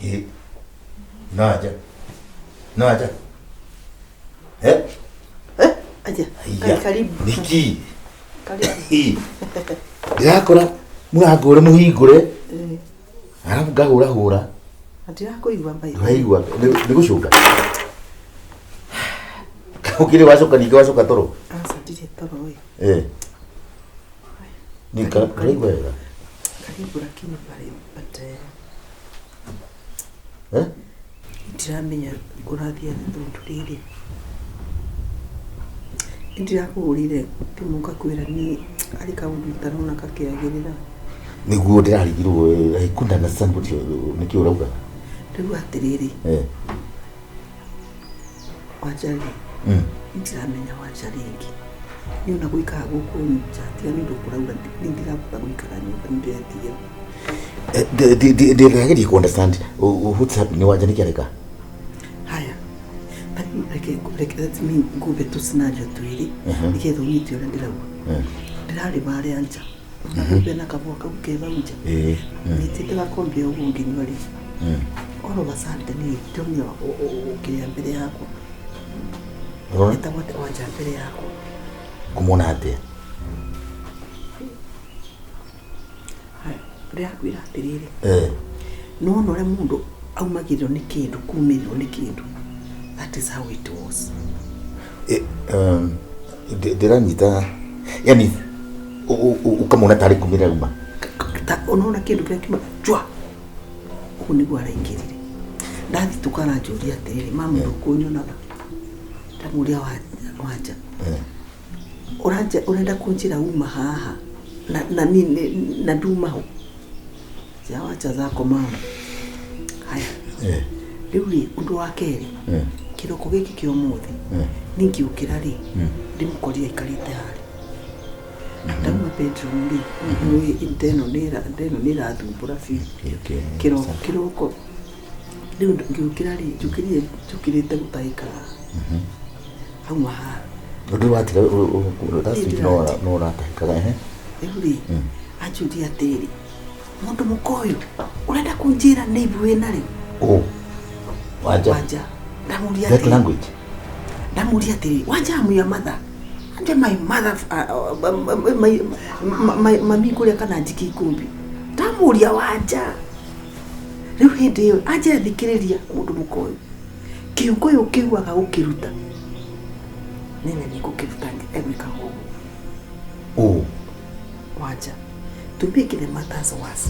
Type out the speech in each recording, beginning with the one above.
Ĩ, no aja no aja eh Eh, aja. Aiya. Karibu. Nĩkĩ? Karibu. Ĩ, ndĩrakora mũrango ũrĩa mũhingũre Eh, arabu ngahũrahũra Ndĩrakũigua mbaitha. ndũraigua nĩ gũcũnga ũkĩrĩ wacoka ningĩ wacoka toro. Aca ndirĩ toro ĩ. Eh. Nĩ ndũraigua wega. Karibu lakini pale but eh, Eh? Ndiramenya kũrathiĩ atĩa tondũ rĩrĩ nĩndĩrakũhũrĩire thimũ ngakwĩra niĩ harĩ kaũndũ itarona gakĩagĩrĩra. Nĩguo ndĩrarigirwo I couldn't understand what you nĩkĩ ũrauga. Rĩu atĩrĩrĩ Wanja rĩ ndiramenya Wanja rĩngĩ niĩ ona gũikara gũkũ nja tiga nĩ ũndũ kũraura niĩ ndirahota gũikara nyũmba nĩ ndĩretigĩra. Ndĩrageria ku understand what's happening Wanja nĩkĩ areka. Haya ta rĩu reke reke let me ngũbe tũ scenario twĩrĩ nĩgetha ũnyite ũrĩa ndĩrauga. Ndĩrarĩ harĩa nja ngũbe na kabũa kau ke hau nja nyitĩte gakombe ũguo ngĩnyua rĩ all of a sudden rĩ ndĩronire ũkĩrĩa mbere yakwa. Ũrona? Etagwo atĩa Wanja mbere yakwa. Kũmwona atĩa? Haya, ndĩrakwĩra atĩrĩrĩ nĩwona ũrĩa mũndũ aumagĩrĩrwo nĩ kĩndũ kumĩrĩrwo nĩ kĩndũ, that is how it was. Ndĩranyita yani ũkamwona tarĩ kumĩrĩra uma. Ta ũnona kĩndũ kĩrĩa kiuma jwa ũguo nĩguo araingĩrire. Ndathitũka aranjũria atĩrĩrĩ, mamu ndũkũnyonaga? Ndamũria Wanja ũranja ũrenda kũnjĩra uma haha na na ni na nduma ho cia wacha zako mama. Haya, rĩu rĩ ũndũ wa kerĩ kĩroko gĩkĩ kĩa ũmũthĩ ningĩũkĩra rĩ ndĩmũkorire aikarĩte harĩa ndauma bedroom rĩ nĩ ndeno nĩ ndeno nĩ ĩrathumbũra biũ. Kĩroko kĩroko rĩu ngĩũkĩra rĩ njũkĩrire njũkĩrĩte gũtahĩka hauma haha. Ũndũ watiga last week no no ũratahĩkaga ehe. Rĩu rĩ anjũria atĩrĩrĩ, mũndũ mũka ũyũ ũrenda kũnjĩra nĩ ibu wĩna rĩu? Oh. Wanja. Wanja ndamũria That atĩrĩ language. Ndamũria atĩrĩ, Wanja, am your mother and my mother my, my, mami kũrĩa kana njiki ikũmbi. Ndamũria Wanja rĩu hĩndĩ ĩyo anjĩra, thikĩrĩria mũndũ mũka ũyũ, kĩongo ũyũ ũkĩuaga gũkĩruta nene nĩ ngũkĩruta egwĩka ũguo. Oh. Wanja, to make the matters worse,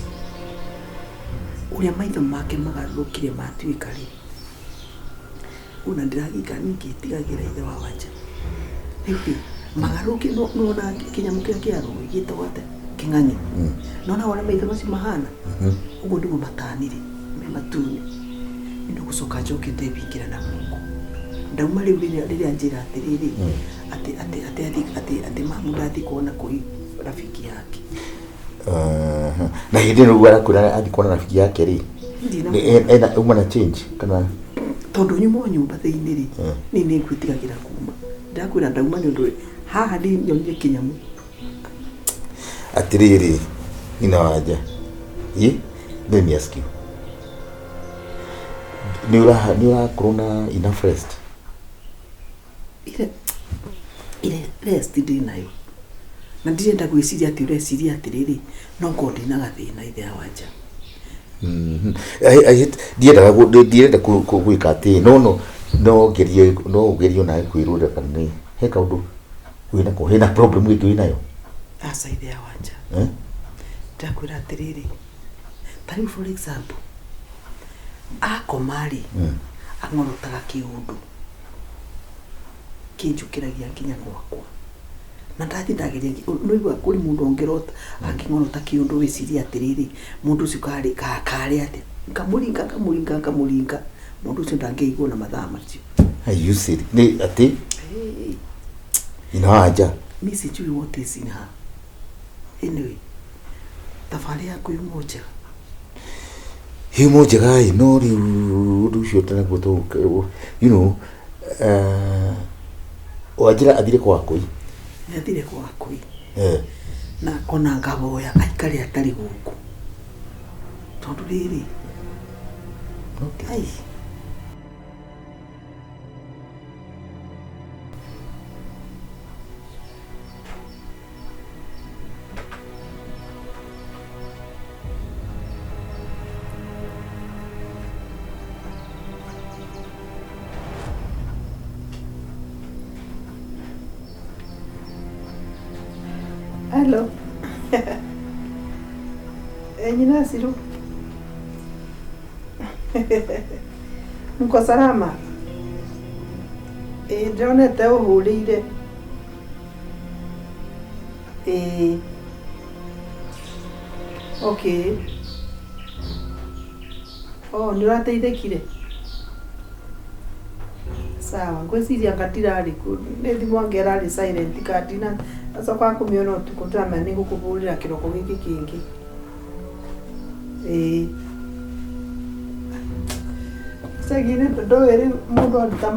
ũrĩa maitho make magarũrũkire matuĩka rĩ ona ndĩragika ningĩtigagĩra ithe wa Wanja rĩu rĩ magarũrũkire nona kĩnyamũ kĩrĩa kĩa rũĩ gĩtagwo atĩa, kĩng'ang'i, nona ũrĩa maitho macio mahana ũguo nĩguo matanire me matune. Nĩ gũcoka njoke ndebingĩra na gũkũ ndauma rĩu rĩrĩa rĩrĩa njĩra atĩrĩrĩ atĩ atĩ atĩ atĩ atĩ atĩ mamu ndathiĩ kuona kũi rafiki yake. Na hĩndĩ ĩno rĩu arakwĩra athiĩ kuona rafiki yake rĩ Ndina ena uma na change kana? Tondũ nyuma o nyũmba thĩinĩ rĩ niĩ nĩ ngwĩtigagĩra kuma ndakwĩra ndauma nĩ ũndũ haha ndĩnyonire kĩnyamũ. Atĩrĩrĩ nyina wanja ĩ let me ask you, nĩ ũra nĩ ũrakorwo na enough rest? Ile ile rest ndĩ nayo na ndirenda gwĩciria atĩ ũreciria atĩrĩrĩ no ngorwo ndĩna gathĩna ithe ya Wanja. Ndiendaga ndirenda gwĩka atĩ no no no ngerie no ũgerie onawe kwĩrũra kana nĩ he kaũndũ wĩnako hena problem ĩngĩ wĩnayo. Aca ithe ya Wanja. Eh? Ndakwĩra atĩrĩrĩ, ta rĩu for example akoma rĩ ang'orotaga kĩũndũ kĩnjũkĩragia nginya gwakwa na ndathi ndageria nĩũigua kũrĩ mũndũ ũngĩrota angĩng'orota kĩũndũ wĩcirie atĩrĩrĩ mũndũ ũcio karĩ karĩ atĩa ngamũringa ngamũringa ngamũringa mũndũ ũcio ndangĩigua na mathaa macio. Are you serious? Nĩ atĩ Hey, nyina wanja mi sijui what is in her. Anyway, thabarĩ yaku yuma njega? Yumo njega ĩ no rĩu ũndũ ũcio tũnaguo tũ Wanjĩra athire kwa Wakũi? Nĩathire kwa Wakũi na ona ngahoya aikare atarĩ gũkũ tondũ rĩrĩ Okay. Ai. Hello. Nyina Siru. Mko salama? Ndĩronete ũhũrĩire. Ĩĩ. Okay. Oh, nĩ ũrateithĩkire? Sawa, ngwĩciria anga ndirarĩ kuo, nĩ thimũ anga ĩrarĩ silent ka ndina acoka kũmĩona ũtukũ ndĩramenya nĩ ngũkũhũrĩra kĩroko gĩkĩ kĩngĩ. Ĩĩ. Icagi-inĩ ndũĩ rĩu mũndũ aruta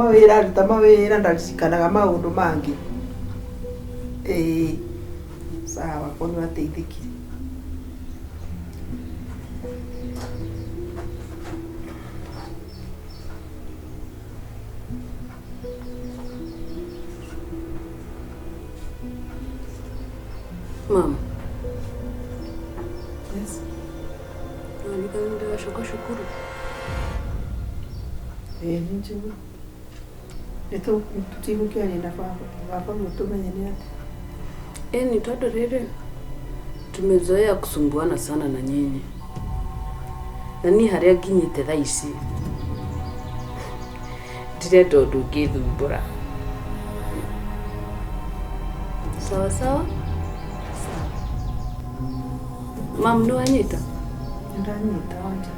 mawĩra ndaririkanaga maũndũ mangĩ. Ĩĩ. Sawa, korwo nĩ ũrateithĩkire. Mama, Yes. nĩwaririkana nĩndĩracoka cukuru? Ĩĩ nĩ njũĩ. Tũtigũkĩaria na baba, baba guo tũmenye nĩ atĩa. Ni tondũ rĩrĩ tumezoea kusumbuana sana na nyinyi, na niĩ harĩa nginyĩte thaa ici ndirenda ũndũ ũngĩthumbũra. Sawa sawa? Sawa. Mam, nĩwanyita? Nĩndanyita wanja.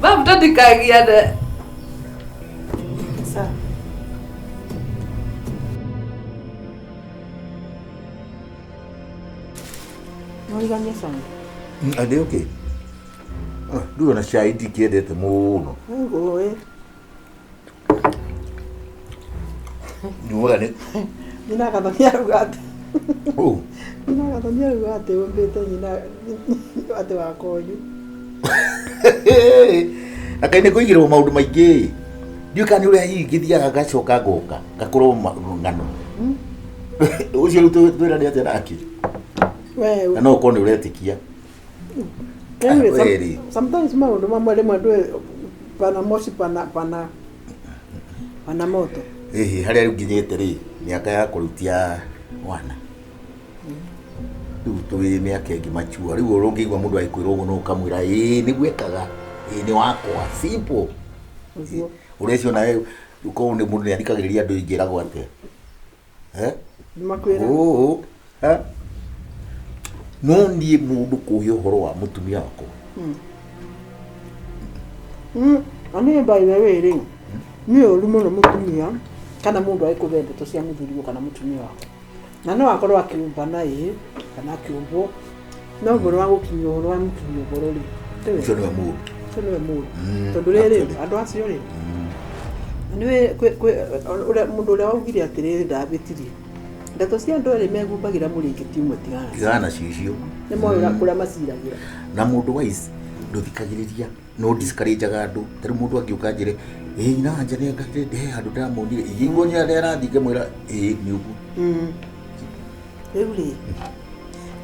Mam, tũtikagiane. Sawa. Nĩwarigania cai? Andĩ okay. Rĩu ona cai ndikĩendete mũno. Ngũĩ. Nyuaga nĩ Nyina Gathoni arauga atĩ oh. Nyina Gathoni arauga atĩ ũmbĩte nyina atĩ wa konyu. Na kaĩ nĩ kũigĩrwo maũndũ maingĩ. Ndiũĩ kana nĩ ũrĩa hihi ngĩthiaga ngacoka ngoka ngakorwo ng'ano. Ũcio rĩu twĩrane atĩa nake? We Na no ũkorwo nĩ ũretĩkia. Anyway, Kweli. sometimes maũndũ mamwe rĩmwe ndũĩ pana moshi pana pana moto. Ĩhĩ harĩa rĩu nginyĩte rĩ mĩaka yakwa rĩu ti ya wana. Rĩu twĩ mĩaka ĩngĩ machua. Rĩu ũrĩa ũngĩigua mũndũ agĩkwĩra ũguo no ũkamwĩra ĩĩ nĩguo ekaga, ĩĩ nĩ wakwa, simple. Ũguo. Ũreciria nawe ũkorwo nĩ mũndũ nĩathikagĩrĩria andũ ingĩragwo atĩa? Eh? Nĩmakwĩra. Oo. Eh? No niĩ mũndũ kũhe ũhoro wa mũtumia wakwa. Na niĩ by the way rĩ, nĩ ũru mũno mũtumia kana mũndũ agĩkũhe ndeto cia mũthuriwe kana mũtumia waku. Na no akorwo akĩũmbana ĩĩ kana akĩũmbwo, no ũhoro wa gũkinyia ũhoro wa mũtumia ũhoro rĩ, Ũcio nĩwe mũũru. Ũcio nĩwe mũũru. Tondũ rĩrĩ andũ acio rĩ, nĩwe ũrĩa mũndũ ũrĩa waugire atĩrĩrĩ ndahĩtirie. Ndeto cia andũ erĩ mehumbagĩra mũrĩngĩti ũmwe tigana. Tigana nacio icio. Nĩ moĩ kũrĩa maciragĩra. Na mũndũ wise ndũthikagĩrĩria no discourageaga andũ. Ta rĩu mũndũ angĩũka anjĩre ĩĩ nyina wanja nĩ he handũ ndĩramuonire, ingĩigua nĩ arathiĩ ngamwĩra ĩĩ nĩ ũguo. Rĩu rĩ,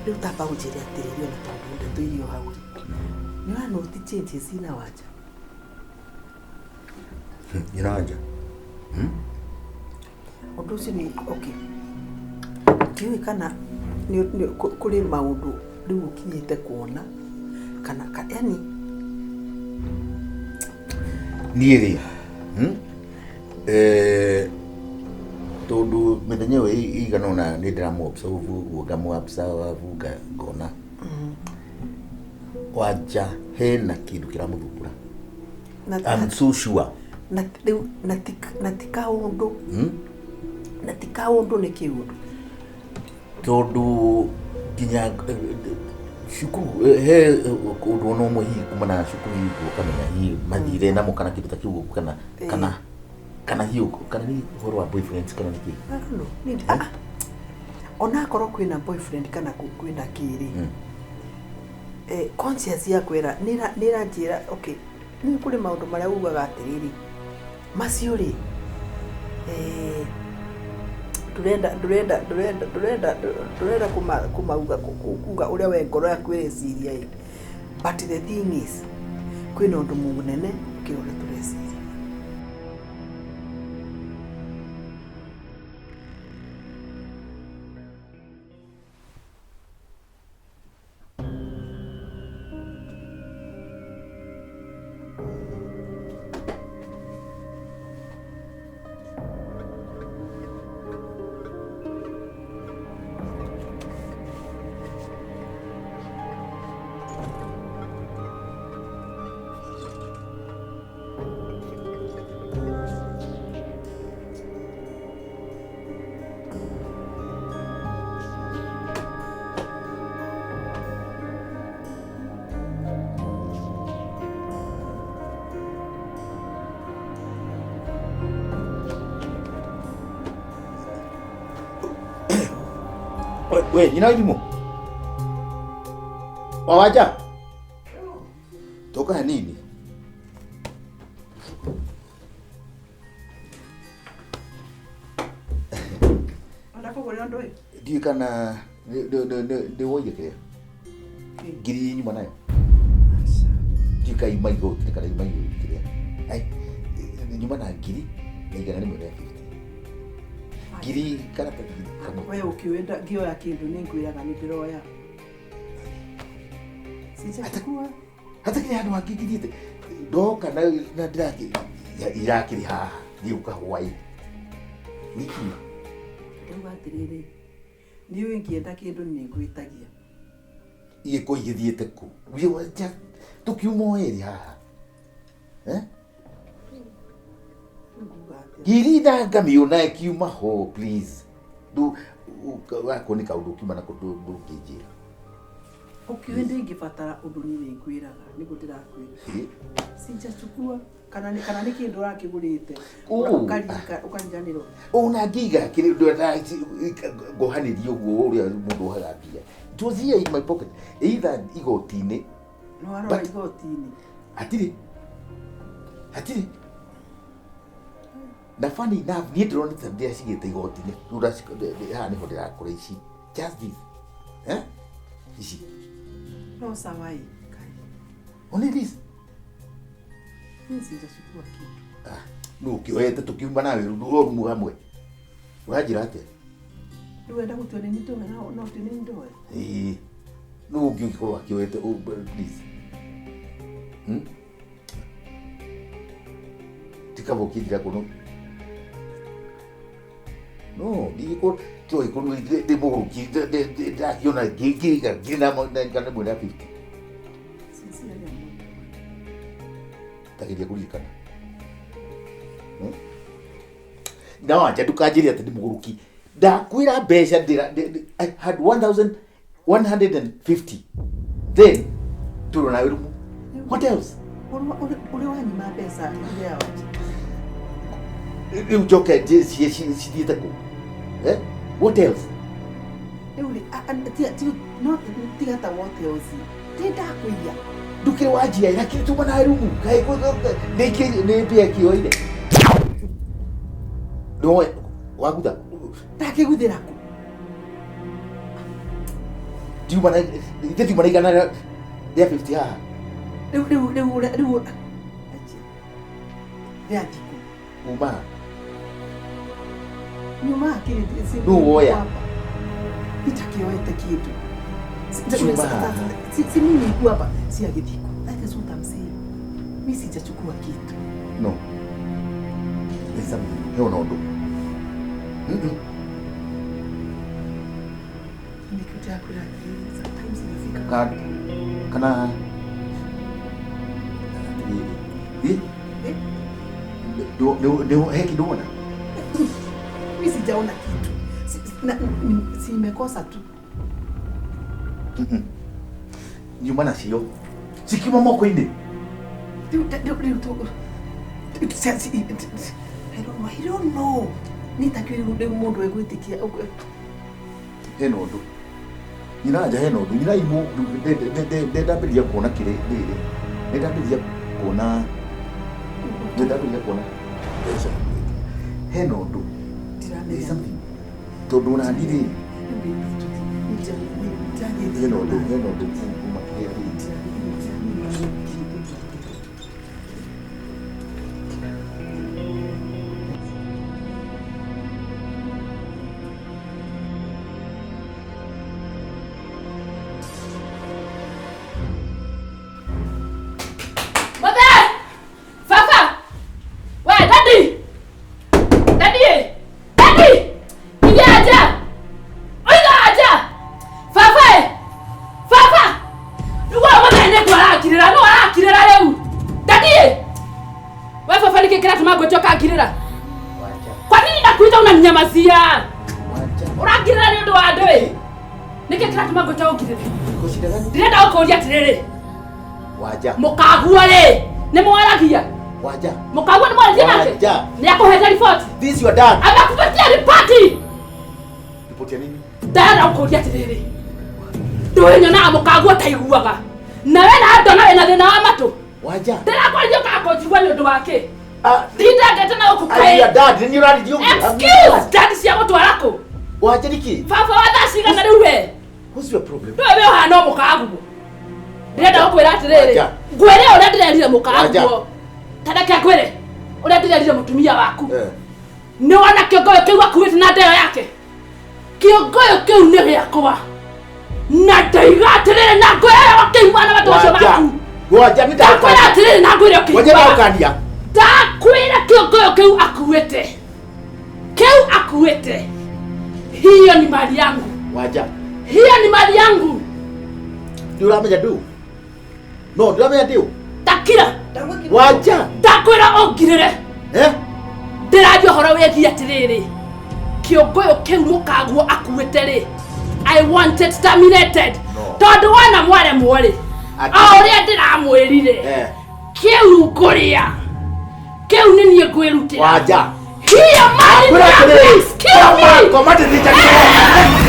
rĩu tamba ũnjĩre atĩrĩrĩ ona tondũ ndeto irio hau rĩ, nĩ wa note changes ina wanja? Nyina wanja? Ũndũ ũcio nĩ okay. Ndiũĩ kana nĩ kũrĩ maũndũ rĩu ũkinyĩte kuona kana yani niĩ rĩ, tondũ mĩthenya ĩyo ĩigana ũna nĩ ndĩramũ observe ũguo ngamũ observe ngona wanja hena kĩndũ kĩramũthumbũra. I'm so sure. Na rĩu na ti kaũndũ. Na ti kaũndũ nĩ kĩũndũ. Tondũ nginya cukuru he ũndũ ona ũmwe hihi kumana na cukuru hihi ũkamenya hihi mathire namo kana kĩndũ ta kĩu ũguo kana kana kana hihi kana nĩ ũhoro wa boyfriends kana nĩ kĩ? I don't know. Nĩ Onakorwo kwĩna boyfriend kana kwĩna kĩrĩ, conscience yakwa nĩranjĩra okay, nĩ kũrĩ maũndũ marĩa ugaga atĩrĩrĩ, macio rĩ, ndũrenda ndũrenda ndũrenda ndũrenda ndũrenda kũmauga, kuga ũrĩa we ngoro yaku ĩreciria ĩ, but the thing is kwĩna ũndũ mũnene gũkĩra ũrĩa tũreciria. We, nyina irimũ. Wawanja. Toka hanini. Ndakũgũrĩra ũndũ ũyũ. Ndiũĩ kana nĩ woire kĩrĩa. Ngiri nyuma nayo. Ndiũĩ kana ima igoti kana ima kĩrĩa. Ai, nyuma na ngiri na 150. Ngiri karatathi kamwe. We ũkĩwenda ngĩoya kĩndũ nĩ ngwĩraga nĩ ndĩroya. Sijachukua. Hatakĩrĩ handũ hangĩ ngithiĩte. Ndoka na ndĩrakĩ irakĩrĩ haha ngĩũka hwaĩ. Nĩkinya. Ndauga atĩrĩrĩ, niĩ ingĩenda kĩndũ nĩ ngwĩtagia. Igĩkorwo igĩthiĩte kũ? Tũkiuma o erĩ haha. Eh? Nguga atĩa? Ngiri na ngamiona ĩkiuma ho please. Ndũ gako nĩ kaũndũ ũkiuma nako ndũngĩnjĩra. Ũkĩũĩ ndĩngĩbatara ũndũ niĩ nĩ ngwĩraga nĩguo ndĩrakwĩra. Sijachukua kana nĩ kĩndũ ũrakĩgũrĩte. Oh. Ũkariganĩrwo. Ona ngĩiga kĩrĩ ngohanĩria ũguo ũrĩa mũndũ ohaga mbia. It was here in my pocket. Either igoti-inĩ Nĩ warora But- igoti-inĩ. hatirĩ hatirĩ na funny enough niĩ ndĩronete ndĩracigĩte igoti-inĩ rĩu haha nĩho ndĩrakora ici just this, eh, ici. No sawa ĩ. Kai. Only this. Niĩ sijachukua kitu. Ah, nũ ũkĩoete tũkiuma nawe rĩu rumu hamwe ũranjĩra atĩa? Rĩu wenda gũtua nĩ niĩ ndoya no ti nĩ ndoya. Ĩĩ, nũ ũngĩ ũngĩkorwo akĩoete? Oh, please, Tikaba ũkĩnjĩra kũno no ndigĩkorwo tũgĩkorwo ndĩ mũgũrũki ndakĩona ngĩiga ngiri na 150. Sincerely, I'm not. Ndageria kũririkana. Na wanja ndũkanjĩre atĩ ndĩ mũgũrũki. Ndakwĩra mbeca ndĩra I had 1150 then tũrĩ nawe rumu. What else? Ũrĩ wanyima mbeca iria wanja. Rĩu njoke cithiĩte kũ? Eh? What else? Rĩu rĩ, no tiga ta what else. Ti ndakũiya. Ndũkĩrĩ wanjia lakini tuma nawe rumu kaĩ nĩ mbia kĩoire no wagutha. Ndakĩguthĩra kũ? Ndiuma na ithe ndiuma na 150 haha. Rĩu rĩu rĩu rĩu anjia. Rĩa thikũ. Uma Nyuma akĩrĩ Nũ woya? Itakĩoete kĩndũ. Chuma. Si mimi niko hapa si ya gĩthiko. That is what I'm saying. Mimi sijachukua kitu. No. There's something. He ona ũndũ. Nĩkĩo ndĩrakwĩra atĩrĩrĩ, sometimes inafika. Kana atĩrĩrĩ. Eh? Nĩ he kĩndũ wona? Mimi sijaona kitu. Si imekosa tu. Nyuma nacio cikiuma moko-inĩ. Rĩu I don't know. I don't know. Nĩ takĩrĩ rĩu mũndũ egwĩtĩkia. Hena ũndũ. Nyina anja hena ũndũ. Nyina imũ ndambĩrĩria kuona kĩrĩ rĩrĩ. Nĩndambĩrĩria kuona nĩndambĩrĩria kuona mbeca. Hena ũndũ. There is something. Tondũ ona ndirĩ hena ũndũ kuma kĩrĩa rĩrĩ. Mother! Baba! We, daddy! Daddy! Daddy! Ingia aja! Oiga aja! Baba! Baba! Nĩguo mother nĩ kwarakirĩra, no arakirĩra rĩu. Daddy! We baba nĩkĩ kĩratũma ngwĩte ũkangirĩra? Kwa nini nakuita unaninyamazia? Ũrangirĩra nĩ ũndũ wa andũ ĩ? Nĩkĩ kĩratũma ngwĩte ũngirĩre? Iko shida gani? Ndĩrenda gũkũria atĩrĩrĩ, Waja. mũkagua rĩ, nĩ mwaragia? Waja. Mũkagua nĩ mwaragia nake? Waja. Nĩ akũhete riboti? This your dad. Amekupatia ripoti? Ripoti ya nini? Ndĩrenda gũkũria atĩrĩrĩ, ndũĩ nyonaga mũkagua taiguaga na we na ndona wĩna thĩna wa matũ. Waja. Ndĩrakwarĩria ũkaga kũnjigua nĩ ũndũ wa kĩ? Ah, Ndindangete na gũkũ I'm your kaĩ. dad. Nĩ ũrarĩria ũguo. Excuse, dad cia gũtwara kũ? Waja nĩkĩ? Baba wa thaa cigana rĩu we? What's your problem? Ndũĩ we ũhana o mũkaguo. Ndĩrenda gũkwĩra atĩrĩrĩ, Waja. ngwĩre ũrĩa ndĩrerire Waja. mũkaguo. Ta reke ngwĩre ũrĩa ndĩrerire mũtumia waku. Eh. Nĩ wona kĩongoyo kĩu akuĩte na ndeo yake? Kĩongoyo kĩu nĩ gĩakwa. Na ndaiga atĩrĩrĩ na ngwĩre ũkĩigua na matũ macio Waja. maku. Waja nĩ Ndakwĩra ndagũkania. atĩrĩrĩ na ngwĩre Waja ũkĩiguaga. ndagũkania. Ndakwĩra kĩongoyo kĩu akuĩte. Kĩu akuĩte. Hiyo ni mali yangu. Waja. Hiyo ni mali yangu. Nĩ ũramenya ndũ? No, ndũramenya ndũ? Takira. Waja. Ndakwĩra ũngirĩre. Eh? Ndĩraria ũhoro wĩgiĩ atĩrĩrĩ, kĩũngũyũ kĩu mũkaguo akuĩte rĩ, I want it terminated. No. Tondũ wona mwaremwo rĩ, o ũrĩa ndĩramwĩrire, Eh. kĩu ngũrĩa kĩu nĩ niĩ ngwĩrutĩra. Waja. Hiyo mali Kwĩra ni yangu. atĩrĩrĩ. Excuse me. Koma ndĩthĩnjagĩrwo.